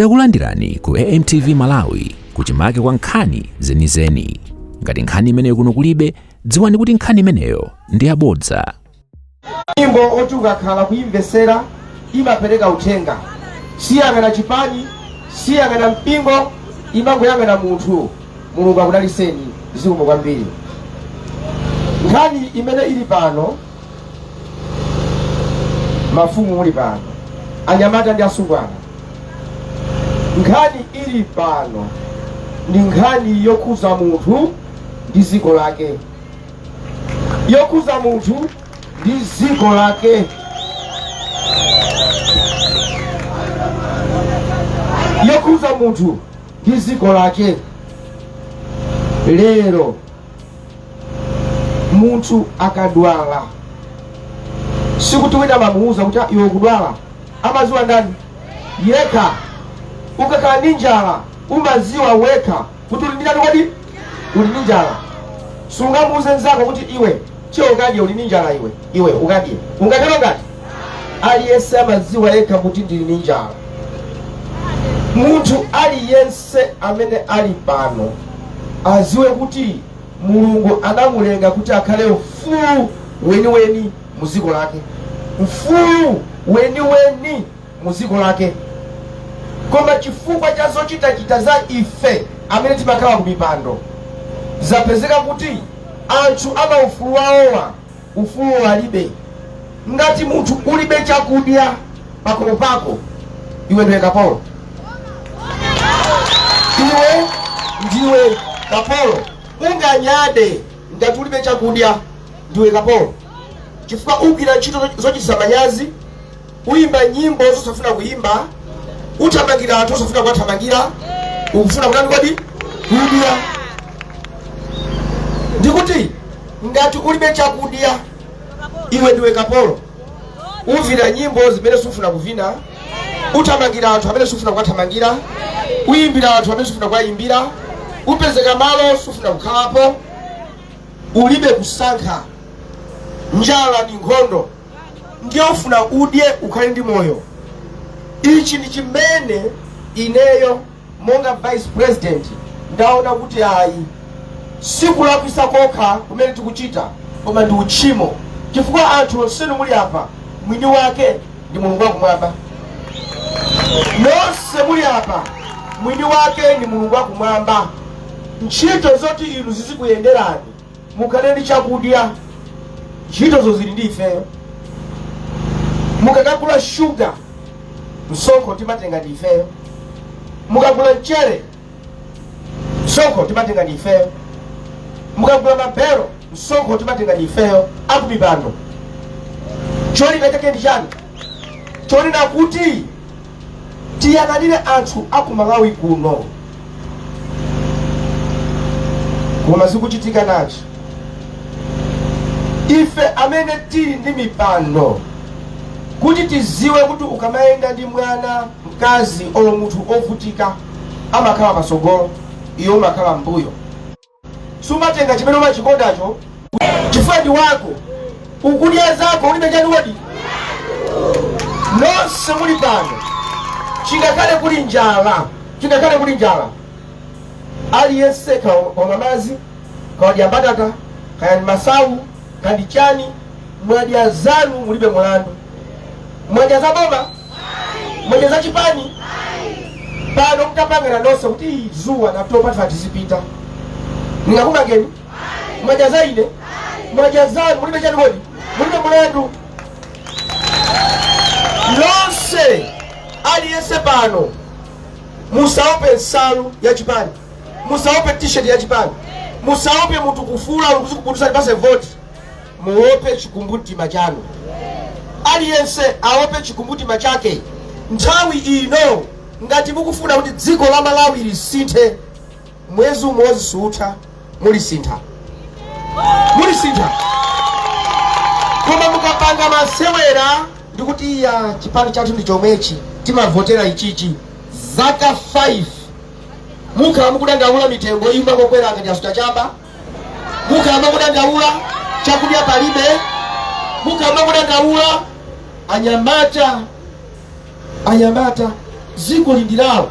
Takulandirani ku AMTV Malawi kuchimake kwa nkhani zenizeni. Ngati nkhani imeneyo kuno kulibe, dziwani kuti nkhani imeneyo ndi yabodza. Nyimbo oti ukakhala kuyimvesera imapereka uthenga, siyang'ana chipani, siyang'ana mpingo, imangoyang'ana munthu. Mulungu akudaliseni, zikomo kwambiri. Nkhani imene ili pano, mafumu muli pano, anyamata ndi asungwana, nkhani ili pano ndi nkhani yokhuza munthu ndi dziko lake, yokhuza munthu ndi dziko lake. Yokhuza munthu ndi dziko lake. Lero munthu akadwala, sikuti wina amamuuza kuti, "Ah, iwe ukudwala." Amaziwa ndani? Yekha. Ukakhala ndi njala, umaziwa wekha kuti uli ndi chani kodi, uli ndi njala. Sungamuuze nzako kuti, "Iwe, tiye ukadye, uli ndi njala iwe, iwe ukadye." Ungatero ngati? Aliyense amaziwa yekha kuti ndili ndi njala. Munthu aliyense amene ali pano aziwe kuti Mulungu anamulenga kuti akhale mfulu weniweni mu dziko lake, mfulu weniweni mu dziko lake. Koma chifukwa cha zochitachita za ife amene timakhala ku mipando, zapezeka kuti anthu amaufulu wawowa ufulu alibe. Ngati munthu ulibe chakudya pakhomo pako, iwe ndiwe kapolo, iwe ndiwe kapolo. Unganyade ngati ulibe chakudya, ndiwe kapolo, chifukwa ugwira ntchito zochititsa manyazi, uyimba nyimbo zosafuna kuyimba, uthamangira anthu osafuna kuwathamangira. Ukufuna kutani kodi? Kudya. Ndikuti ngati ulibe chakudya, iwe ndiwe kapolo. Uvina nyimbo zimene sufuna kuvina, uthamangira anthu amene sufuna kuwathamangira, uyimbira anthu amene sufuna kuwayimbira, upezeka malo sufuna kukhalapo. Ulibe kusankha. Njala ndi nkhondo, ndiye ufuna udye ukhale ndi moyo. Ichi ndi chimene ineyo monga vice president ndaona kuti ayi, sikulakwisa kokha kumene tikuchita, koma ndi uchimo, chifukwa anthu onsenu muli apa, mwini wake ndi Mulungu wakumwamba. Nonse muli apa, mwini wake ndi Mulungu wakumwamba. Ntchito zoti inu zizikuyenderani, mukhale ndi chakudya, ntchitozo zili ndi ifeyo. Mukakagula shuga, msonkho timatenga ndi ifeyo. Mukagula mchere, msonkho timatenga ndi ifeyo. Mukagula mabelo, msonkho timatenga ndi ifeyo akumipando. Cholinga chake ndi chani? Chonena kuti tiyang'anire anthu aku Malawi kuno. Koma zikuchitika nachi, ife amene tili ndi mipando, kuti tiziwe kuti ukamayenda ndi mwana, mkazi olo munthu ovutika, amakhala patsogolo, iwe umakhala mbuyo. Sumatenga chimene umachikondacho chifukwa ndi wako, ukudya zako, ulibe chani kodi? Nonse muli pano, chingakhale kuli njala, chingakhale kuli njala, aliyense kawamwa madzi, kawadya mbatata, kaya ndi masawu, kandi chani, mwadya zanu, mulibe mulandu. Mwadya za boma? Mwadya za chipani? Pano mutapangana nonse kuti, "Ii, zuwa natopa, tifa tizipita," ningakumangeni? Mwadya za ine? Mwadya zanu, mulibe chani kodi? Mulibe mulandu. Nonse, aliyense pano, musaope nsalu ya chipani, musaope T-shirt ya chipani, musaope munthu kufula kuzikubudusani pase voti. Muope chikumbumtima chanu. Aliyense aope chikumbumtima chake. Nthawi ino, ngati mukufuna kuti dziko la Malawi lisinthe, mwezi umodzi siutha, mulisintha, mulisintha. Koma mukapanga masewera ndikuti, "Iya, chipani chathu ndi chomwechi, timavotera ichichi," zaka 5 mukhala mukudandaula, mitengo imangokwera ngati asuta chamba. Mukhala mukudandaula chakudya palibe. Mukhala mukudandaula. Anyamata, anyamata. Dziko lindilawo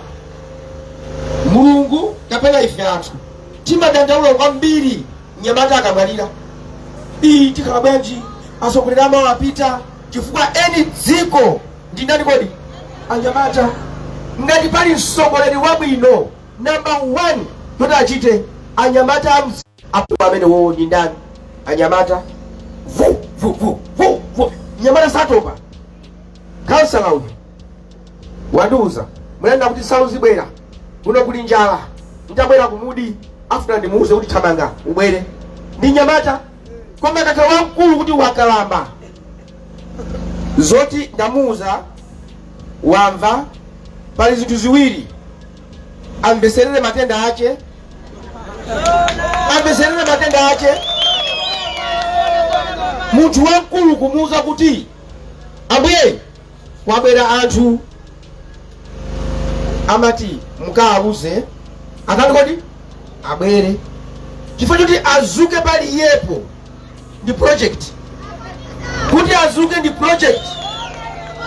Mulungu kapena ife anthu timadandaula kwambiri mnyamata akamwalira. Iyi tikhala bwanji? Atsogoleri amawo apita chifukwa eni dziko ndi ndani kodi? Anyamata. Ngati pali mtsogoleri wabwino, number 1 choti achite anyamata apo amene wowo ndi ndani? Anyamata. Vu vu vu vu vu, nyamata satopa. Kansala uyu wandiuza munanena kuti nsalu zibwera kuno, kuli njala. Ntabwera kumudi afuna ndimuuze kuti thamanga ubwere. Ndi nyamata, koma akakhala wamkulu kuti wakalamba, zoti ndamuuza wamva. Pali zinthu ziwiri: amveserere matenda ache, amveserere matenda ache. Munthu wamkulu kumuuza kuti ambuye kwabwera anthu, amati mukawauze atani kodi? Abwere. Chifukwa choti azuke pali iyepo ndi project, kuti azuke ndi project.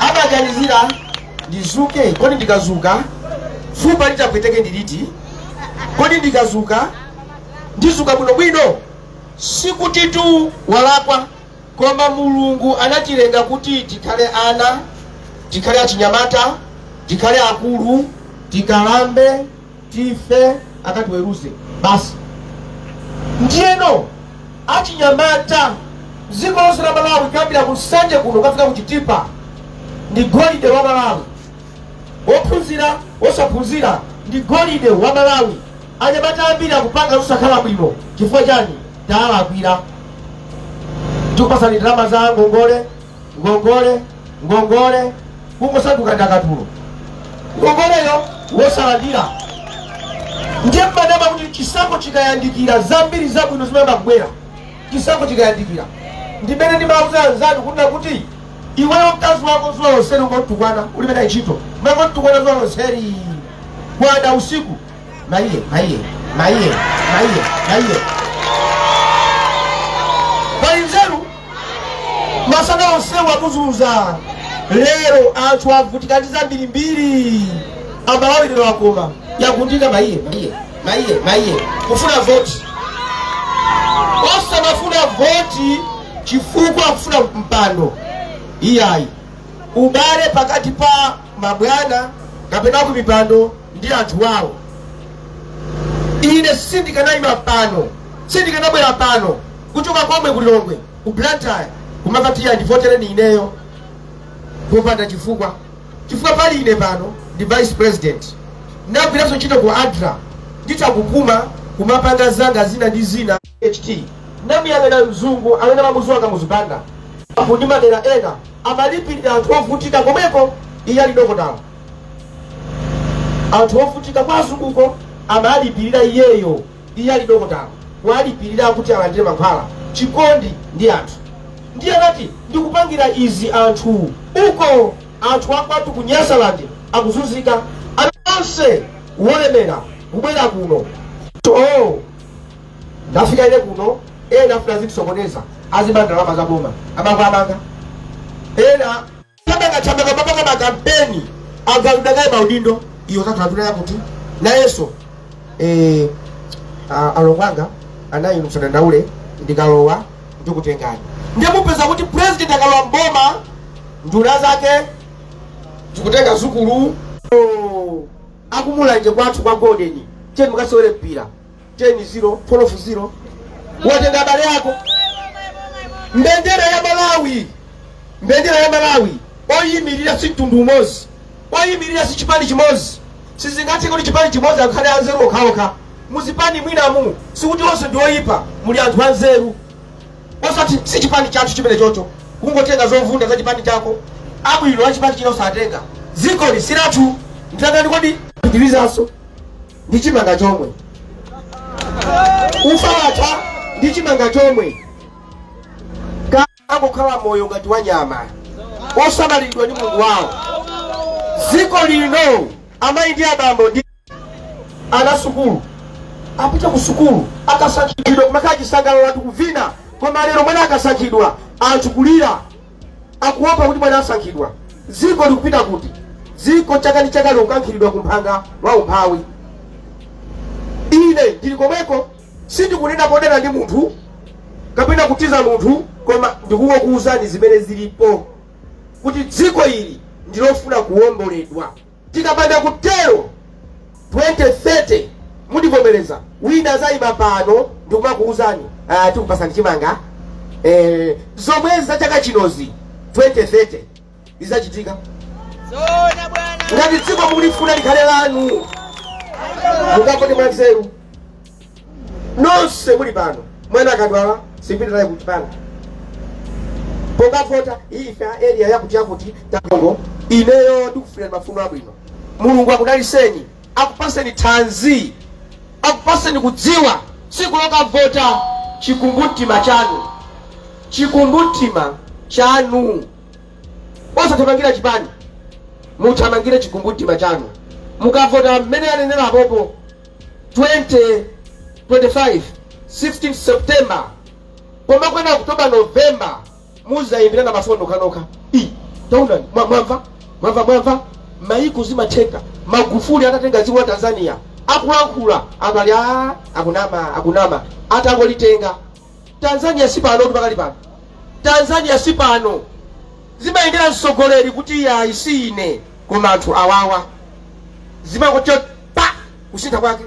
Amaganizira, ndizuke, kodi ndikazuka fupa litapweteke ndiliti? Kodi ndikazuka ndizuka bwinobwino? Sikuti tu walakwa, koma Mulungu anatilenga kuti tikhale ana, tikhale achinyamata, tikhale akulu, tikalambe, tife, akatiweruze basi. Ndiyeno achinyamata dziko lonse la Malawi, kuyambira ku Nsanje kuno kukafika ku Chitipa, ndi golide wa Malawi. Wophunzira, wosaphunzira, ndi golide wa Malawi. Anyamata ambiri akupanga zosakhala bwino. Chifukwa chani? Taalakwira. Tikupasani ndalama za ngongole, ngongole, ngongole, kungosanduka ndakatulo, ngongoleyo wosalandira. Ndiye mmadama kuti chisankho chikayandikira, zambiri zabwino zimayamba kubwera. Chisankho chikayandikira, ndimene ndimauza anzanu kunena kuti iweyo mkazi wako zuwa lonseli ungotukwana, ulibe naye ntchito, mangotukwana zuwa lonseli, kwada usiku, maiye, maiye, maiye, maiye, maiye. Pali nzeru? Masana onsewo akuzunza. Lero anthu avutika ndi zambirimbiri. Amalawi lero akoma yakundika, maiye, maiye, maiye, maiye, kufuna voti. Osamafuna voti chifukwa akufuna mpando, iyayi. Ubale pakati pa mabwana kapena ku mipando ndi anthu wawo. Ine sindikanayima pano, sindikanabwera pano kuchoka komwe ku Lilongwe, ku Blantyre, kumapatiya ndivotereni ineyo popanda chifukwa. Chifukwa pali ine pano ndi vice president, ndagwiranso ntchito ku ADRA, nditakupuma kumapanga zanga zina ndi zina. Ht ndamuyang'ana mzungu amene amamuziwa Kamuzubanda apo ndi madera ena, amalipirira anthu ovutika komweko. Iye ali dokotala, anthu ovutika kwa azunguko amalipirira iyeyo. Iye ali dokotala, kuwalipirira kuti alandire mankhwala. Chikondi ndi anthu. Ndiye anati ndikupangira izi anthu uko, anthu akwathu ku Nyasaland akuzunzika. Onse wolemera kubwera kuno. Oh, ndafika ine kuno, ena afuna zitisokoneza, aziba ndalama za boma, amango amanga ena tamanga tamanga, mapanga makampeni, anthu akudakaye maudindo. Iyo zakhala kuti nayenso alongo anga anayi, musadandaule, ndikalowa ndikutengani. Ndiye mupeza kuti president akalowa mboma, nduna zake zikutenga zukulu. Oh, akumulanje kwathu kwa Golden, teni mukasewere mpira 10 0 12 0, watenga abale ako. Mbendera ya Malawi, mbendera ya Malawi, oyimirira si mtundu umodzi, oyimirira si chipani chimodzi. Sizingathe kuti chipani chimodzi akhale anzeru okhaokha. Muzipani mwinamu sikuti onse ndi oyipa, muli anthu anzeru. Osati si chipani chathu chimene chocho, kungotenga zovunda za chipani chako, abwino a chipani china osatenga. Dzikoli si lathu, nditangani kodi? Pitirizanso ndi chimanga chomwe, ufa watha ndi chimanga chomwe. Angokhala moyo ngati wa nyama, osamalidwa ndi Mulungu wawo. Dziko lino, amayi ndi abambo, ndi ana sukulu apita ku sukulu, akasankhidwa kumakhala chisangalalo, anthu kuvina. Koma lero mwana akasankhidwa, anthu kulira, akuopa kuti mwana asankhidwa. Dziko likupita kuti? Dziko chaka ndi chaka likukankhiridwa kumphanga wa umphawi. Ine ndili komweko, sindikunena podana ndi munthu kapena kutiza munthu, koma ndikukuwuzani zimene zilipo, kuti dziko ili ndilofuna kuwomboledwa. Tikapanda kutero, 2030 mundivomereza, wina azayima pano ndikumakuwuzani, "Tikupasani chimanga." Zomwezi za chaka chinozi 2030 zizachitika. Zona bwana. Ngati dziko mukulifuna likhale lanu, mukavote mwanzeru. Nonse muli pano, mwana akadwala simpita naye kuchipanda pokavota. Ife a area yakuti yakuti takongo. Ineyo ndikufunira mafuno abwino. Mulungu akudaliseni, akupaseni thanzi, akupaseni kudziwa. Tsiku lokavota, chikumbumtima chanu, chikumbumtima chanu, osathamangira chipani, muthamangire chikumbumtima chanu. Mukavota mmene anenera apopo, 2025 16 September, koma kwena October, November, muzayimbirana mafoni nokhanokha. I taonani, mwamva, mwamva, mwamva, maiko zimatheka. Magufuli atatenga dziko la Tanzania, akulankhula anthu ali, "A, akunama, akunama." Atangolitenga Tanzania, si pano kuti pakali pano Tanzania si pano. Zimayendera mtsogoleri kuti yayi, si ine koma anthu awawa, zimangocho pa kusintha kwake.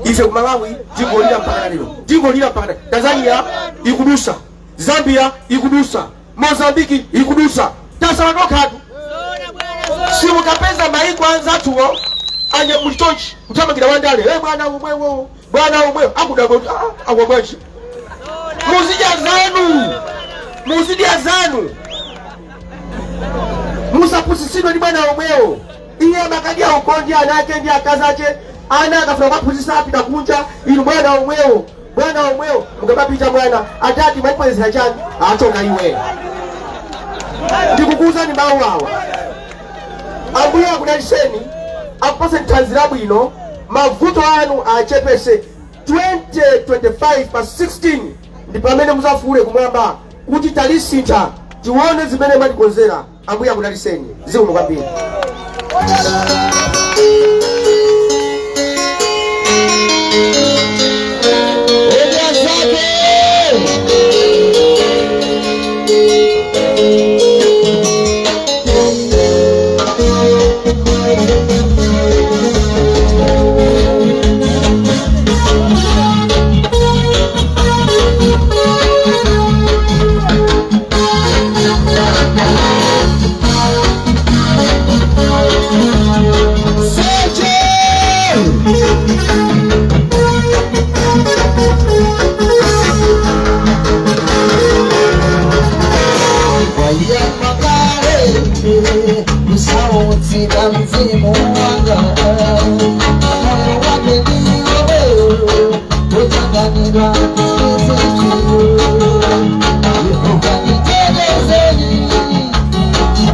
Ife ku Malawi tingolira mpaka lero, tingolira mpaka lero. Tanzania ikudusa, Zambia ikudusa, Mozambiki ikudusa, tasala tokhatu. Zona bwana, zona. Simukapeza maiko anzathuwo anye muli chonchi kuthamangira wandale. Hey, bwana umwewo, bwana umwewo, akudabwa kuti, "Ah, akwa bwanji?" Muzidya zanu, muzidya zanu, musaphunzitsidwe ndi bwana omwewo. Iye amakadya uko ndi ana ake ndi akazi ache. Ana akafuna kukaphunzitsa apita kunja. Inu, bwana omwewo, bwana omwewo, mukamapita, "Bwana atati mwatibwezera chani?" "Achoka iwe." Ndikukuwuzani mawu awa. Ambuye akudalitseni, akupaseni thanzi labwino, mavuto anu achepese. 2025 pa 16 ndi pamene muzafuule kumwamba kuti talisintha, tione zimene mwatikonzera. Ambuye akudalitseni. Zikomo kwambiri. Enda zake. Kusautsidwa mzimu wanga, moyo wake ndiwo uchanganidwa. Yehova nitelezeni,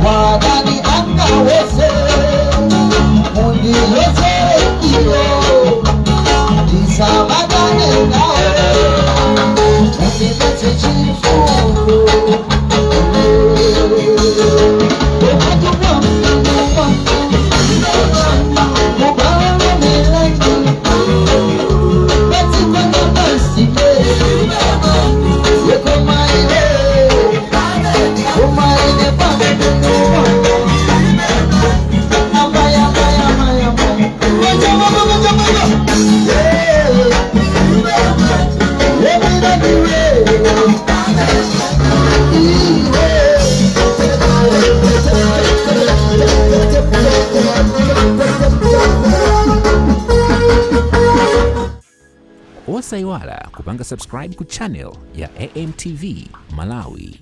wadani angawese mundilozere iyo ndisabatane nawo, mundipatse chifundo. Osayiwala kupanga subscribe ku channel ya AMTV Malawi.